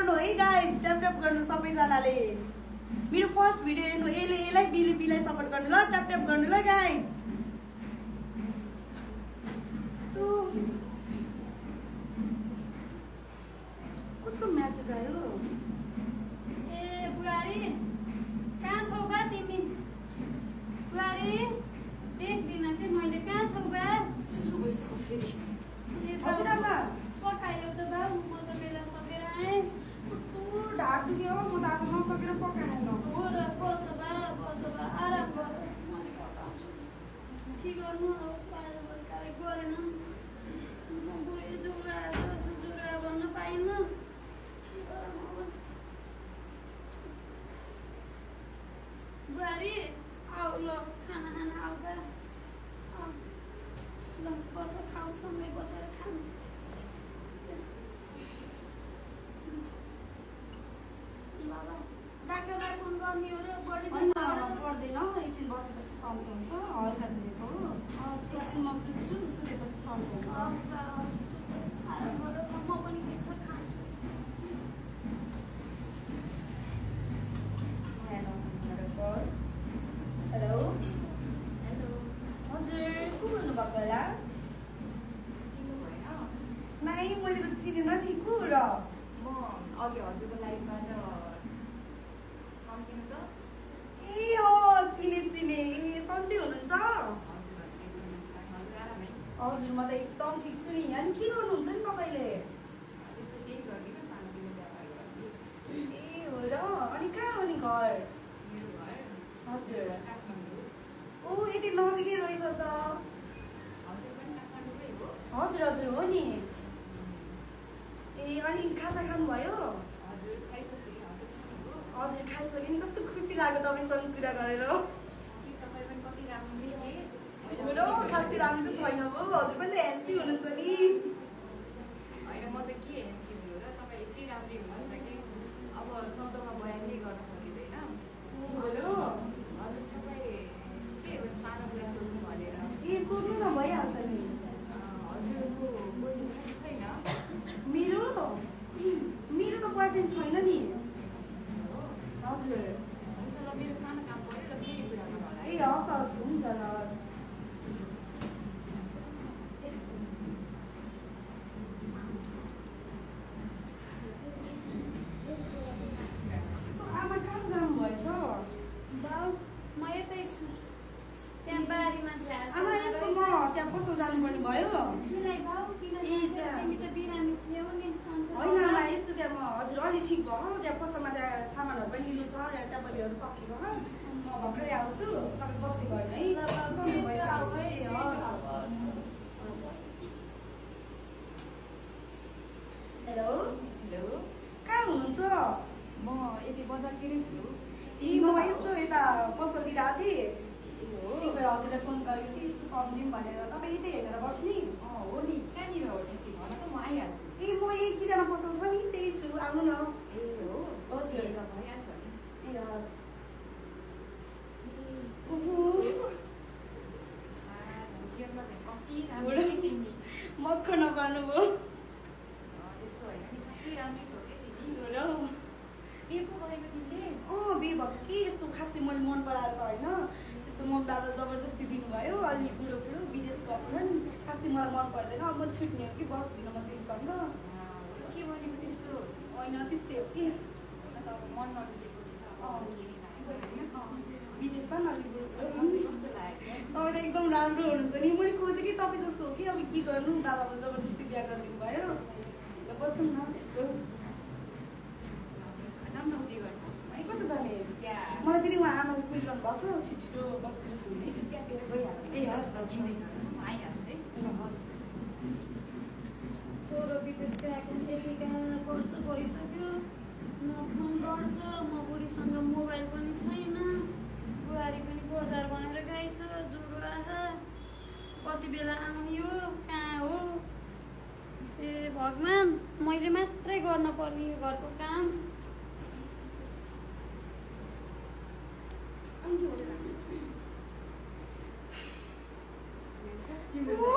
गर्नु है guys, tap गर्नु सबैजनाले। मेरो फर्स्ट भिडियो हेर्नु, यसलाई बिलिपीलाई सपोर्ट गर्नु ल, ट्याप गर्नु ल गाइस। कसको मेसेज आयो? ए बुहारी कहाँ छौ बा तिमी? बुहारी देख्दिन कि मैले, कहाँ छौ बा? सुरु भइसक्यो फेरि। ए हजुर आमा, पकायो त बा, म त बेला सकेर आएँ। कस्तो ढाड दुख्यो, म त आज नसकेर पकाएन। हो र, बस बा आराम गर, मैले पकाउँछु। के गर्नु अब, आज बेलुका गरेन, म बुढी जुरा भन्न पाइन्न। बुहारी आऊ ल, खाना आऊ बा, ल बस खाऊ, सँगै बसेर खाऊ। डाक्टरलाई फोन गर्ने हो र बढी पर्दैन, एकछिन बसेपछि सन्चो हुन्छ। हल्का धुएको हो, एकछिन म सुत्छु, सुतेपछि सन्चो हुन्छ। आराम गर, म पनि के छ खान्छु। हेलो हेलो, हजुर, को बोल्नुभएको होला? चिन्नु भएन? नाइ, मैले त चिनेन नि, को र? म अघि हजुरको लाइफबाट सम्झिनु त? ए हो, चिने। ए सन्चै हुनुहुन्छ? हजुर आरामै। हजुर, म त एकदम ठिक छु नि। अनि के गर्नुहुन्छ नि तपाईँले? त्यस्तो केही गर्दिनँ, सानोतिनो व्यापार गर्छु। ए हो र, अनि कहाँ हो नि घर? मेरो घर हजुर। काठमाडौँ। ओ, यति नजिकै रहेछ त। हजुर पनि काठमाडौँकै हो? हजुर हो नि। ए अनि खाजा खानुभयो? हजुर खाइसकेँ। हजुर खानुभयो? हजुर खाइसकेँ नि। कस्तो खुसी लाग्यो तपाईँसँग कुरा गरेर। कि तपाईँ पनि कति राम्रो देखेँ। हो र, खासै राम्रो त छैन हो, हजुर पनि हेल्दी हुनुहुन्छ नि। होइन, म त के हेन्सी हुनु र, तपाईँ यति राम्रै हुनुहुन्छ कि अब शब्दमा बयान नै गर्न सकिँदैन। हो र, भन्नुहोस् तपाईँ के एउटा सानो कुरा सोध्नु भनेर। ए सोध्नु न, भइहाल्छ नि। हजुरको बोयफ्रेन्ड छैन? मेरो त बोयफ्रेन्ड छैन नि। हो? हजुर। हुन्छ ल, मेरो सानो काम पऱ्यो ल, फेरि कुरा गरौँ होला ए है। हस् हुन्छ ल, हस्। कस्तो आमा कहाँ जानुभएछ? बाउ म यतै छु, त्यहाँ बारीमा झार छ। आमा यसो म त्यहाँ पसल जानुपर्ने भयो। किन बाउ, किन ए, जान्छ? त्यहाँ। तिमी त बिरामी थियौ नि सन्चो। होइन आमा, यसो त्यहाँ म हजुर अलि ठिक भयो, त्यहाँ पसलमा त्यहाँ सामानहरू पनि लिनु छ, यहाँ चियापत्तीहरू सकिएको छ। म भर्खरै आउँछु, तपाईँ बस्दै गर्नु है। ल बाउ, छिटो आऊ है, हस्। हेलो, हेलो, कहाँ हुनुहुन्छ? म यति बजारतिरै छु। ए म यस्तो यता पसलतिर आएको थिएँ, ए हो? त्यही भएर हजुरलाई फोन गरेको थिएँ, यसो सम्झौँ भनेर। तपाईँ यतै हेरेर बस्ने? हो नि, कहाँनिर हो ठिक भन त, म आइहाल्छु। ए म यही किराना पसल छ नि, त्यही छु, आउनु न। ए हो? हजुर। ल भइहाल्छ नि। ए हस्। जीवनमा चाहिँ कति राम्रो कि तिमी। मक्ख नपार्नुभयो। त्यस्तो होइन नि, साँच्चै राम्रै छौ क्या तिमी। हो र, बिहे पो गरेको तिमीले? बिहे भएको के यस्तो खासै मैले मन पराएर त होइन, यस्तो मम्मी बाबा जबरजस्ती दिनुभयो। अलि बुढो विदेश गर्छन्, खासै मलाई मन पर्दैन। अब म छुट्ने हो कि बस्दिनँ म तिमीसँग। के भनेको त्यस्तो? होइन त्यस्तै हो कि। हुन त अब मन नमिलेपछि त अब के नै लाग्यो होइन? विदेश छ नि अलिक बुढो मलाई चाहिँ कस्तो लाग्यो? तपाईँ त एकदम राम्रो हुनुहुन्छ नि। मैले खोजेँ कि तपाईँ जस्तो हो कि। अब के गर्नु, बाबाले जबरजस्ती बिहा गरिदिनु भयो। ल बसौँ न त्यस्तो। जाऊँ न, उयो गर्नु आउँछौँ है। कता जाने? चिया मलाई फेरि उहाँ आमाले कुरिरहनु भएको छ, छिटो बसिरहेको छु। यसो चिया पिएर गइहाल्नु। ए हस्, हस्, किन्दै हस्। जानु, म आइहाल्छु है। हस्। छोरो विदेश गएको यतिका वर्ष भइसक्यो, न फोन गर्छ, म बुढीसँग मोबाइल पनि छैन। बुहारी पनि बजार भनेर गएछ, ज्वरो आएर कति बेला आउने हो, कहाँ हो? ए भगवान्, मैले मात्रै गर्न पर्ने यो घरको काम। अनि के हो